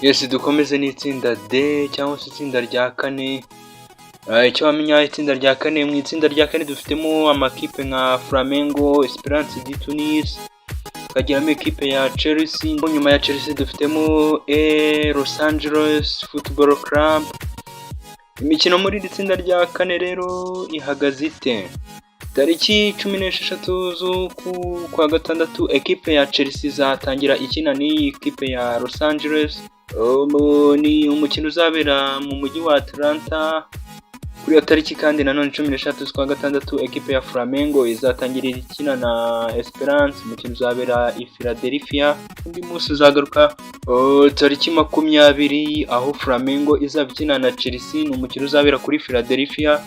Yes, dukomeze n'itsinda D cyangwa se itsinda rya kane. Icyo wamenya, itsinda rya kane, mu itsinda rya kane dufitemo amakipe nka Flamengo, Esperance de Tunis, tukagiramo ekipe ya Chelsea. Nyuma ya Chelsea dufitemo Los Angeles Football Club. Imikino muri iri tsinda rya kane rero ihagaze ite? Tariki 16 z'uku kwa gatandatu, ekipe ya Chelsea izatangira ikina n'iyi kipe ya Los Angeles. Ni umukino uzabera mu mujyi wa Atlanta. Kuri iyo tariki kandi nanone, 16 z'ukwa gatandatu, ekipe ya Flamengo izatangira ikina na Esperance, umukino uzabera i Philadelphia. Undi munsi uzagaruka tariki 20, aho Flamengo izaba ikina na Chelsea, ni umukino uzabera kuri Philadelphia,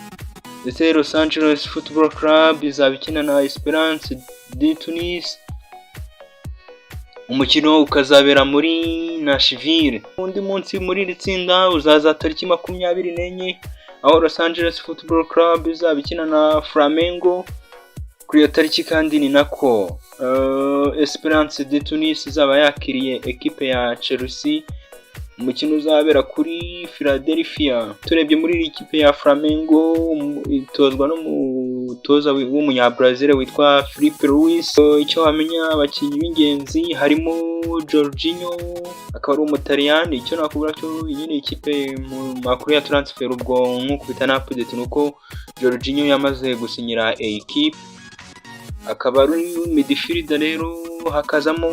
ndetse Los Angeles Football Club izaba ikina na Esperance de Tunis, umukino ukazabera muri Nashville. Undi munsi muri iri tsinda uzaza tariki 24, aho Los Angeles Football Club izaba ikina na Flamengo. Kuri iyo tariki kandi ni nako Esperance de Tunis izaba yakiriye ekipe ya Chelsea, umukino uzabera kuri Philadelphia. Turebye muri iyi kipe ya Flamengo, itozwa n'umutoza w'umunyabrazil witwa Filipe Luis. Icyo wamenya, abakinnyi b'ingenzi harimo Jorginho, akaba ari Umutaliyani. Icyo nakubwira cyo, iyi ni ikipe mu makuru ya transfer, ubwo nk'uko na update ni uko Jorginho yamaze gusinyira ekipe, akaba ari midfielder. Rero hakazamo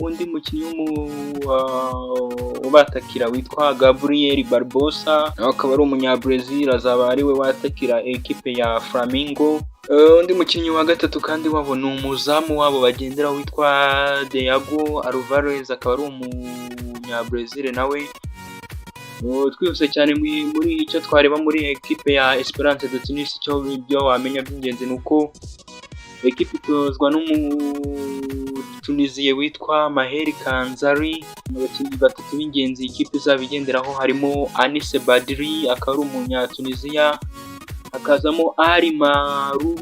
undi mukinnyi ubatakira witwa Gabriel Barbosa, nawe akaba ari Umunyabrazil, azaba ariwe watakira ekipe ya Flamengo. Undi mukinnyi wa gatatu kandi wabo ni umuzamu wabo bagendera witwa Diego Alvarez, akaba ari Umunyabrazil nawe. Twihuse cyane, muri icyo twareba muri ekipe ya Esperance de Tunis, icyo ibyo wamenya by'ingenzi ni uko ekipe itozwa n'Umutunisiye witwa Maher Kanzari. Abakinnyi batatu b'ingenzi ikipe izaba igenderaho harimo Anisse Badri, akaba ari Umunyatunisiya, hakazamo Ali Maâloul.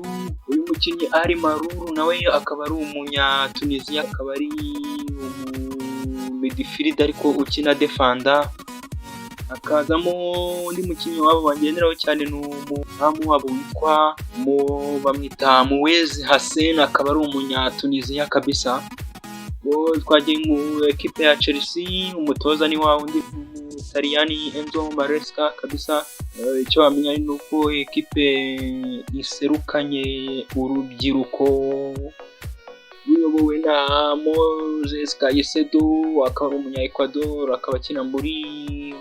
Uyu mukinnyi Ali Maâloul nawe akaba ari Umunyatunisiya, akaba ari umumidfielder ariko ukina defanda. Hakazamo undi mukinnyi wabo bagenderaho cyane, ni umuzamu wabo witwa, bamwita Mouez Hassen, akaba ari Umunyatunisiya kabisa. Twagiye mu ekipe ya Chelsea, umutoza ni wa wundi Umutaliyani Enzo Maresca kabisa. Icyo wamenya ni uko ekipe iserukanye urubyiruko ruyobowe na Moses Caicedo, akaba ari umunya Ecuador, akaba akina muri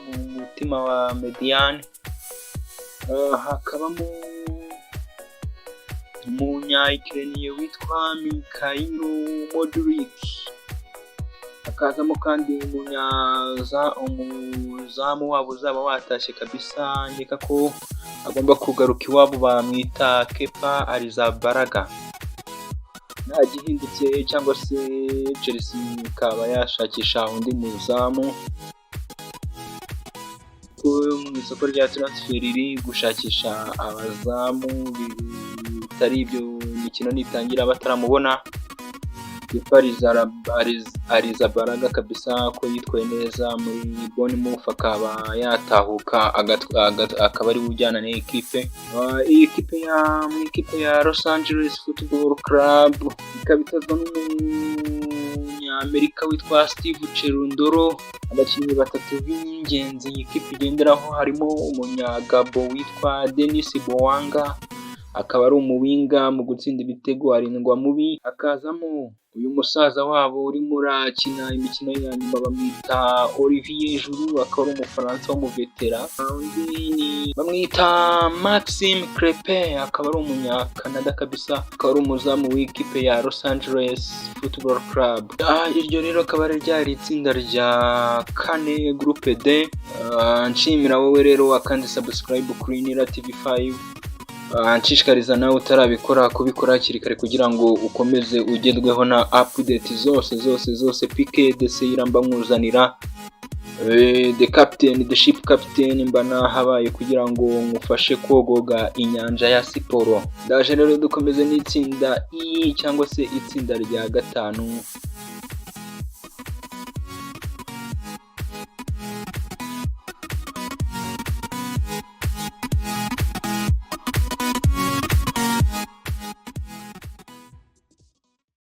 mu mutima wa médiane. Hakabamo umunya Ukraine witwa Mykhailo Mudryk, hakazamo kandi umuzamu wabo uzaba watashye kabisa, nkeka ko agomba kugaruka iwabo, bamwita Kepa Arrizabalaga. Nta gihindutse cyangwa se Chelsea ikaba yashakisha undi muzamu, ko mu isoko rya transfer riri gushakisha abazamu, bitari ibyo imikino nitangira bataramubona Kepa Arrizabalaga kabisa, ko yitwaye neza muri Bournemouth, akaba yatahuka akaba ari we ujyana n'iyi. Iyi kipe ya mu ikipe ya Los Angeles Football Club ikaba itozwa n'Umunyamerika witwa Steve Cherundolo. Abakinnyi batatu b'ingenzi iyi kipe igenderaho harimo Umunyagabo witwa Denis Bouanga, akaba ari umuwinger, mu gutsinda ibitego arindwa mubi. Hakazamo uyu musaza wabo urimo urakina imikino ya nyuma, bamwita Olivier Giroud, akaba ari Umufaransa w'umuveteran. Undi bamwita Maxime Crepin, akaba ari Umunyakanada kabisa, akaba ari umuzamu w'ikipe ya Los Angeles Football Club. Iryo rero akaba ari ryari itsinda rya kane, groupe D. Nshimira wowe rero wakandi subscribe kuri Nira TV 5, nshishikariza nawe utarabikora kubikora hakiri kare kugira ngo ukomeze ugerweho na update zose zose zose PK de mba nkuzanira. The captain, the ship captain, mba nahabaye kugira ngo ngufashe kogoga inyanja ya siporo. Ndaje rero dukomeze n'itsinda E cyangwa se itsinda rya gatanu.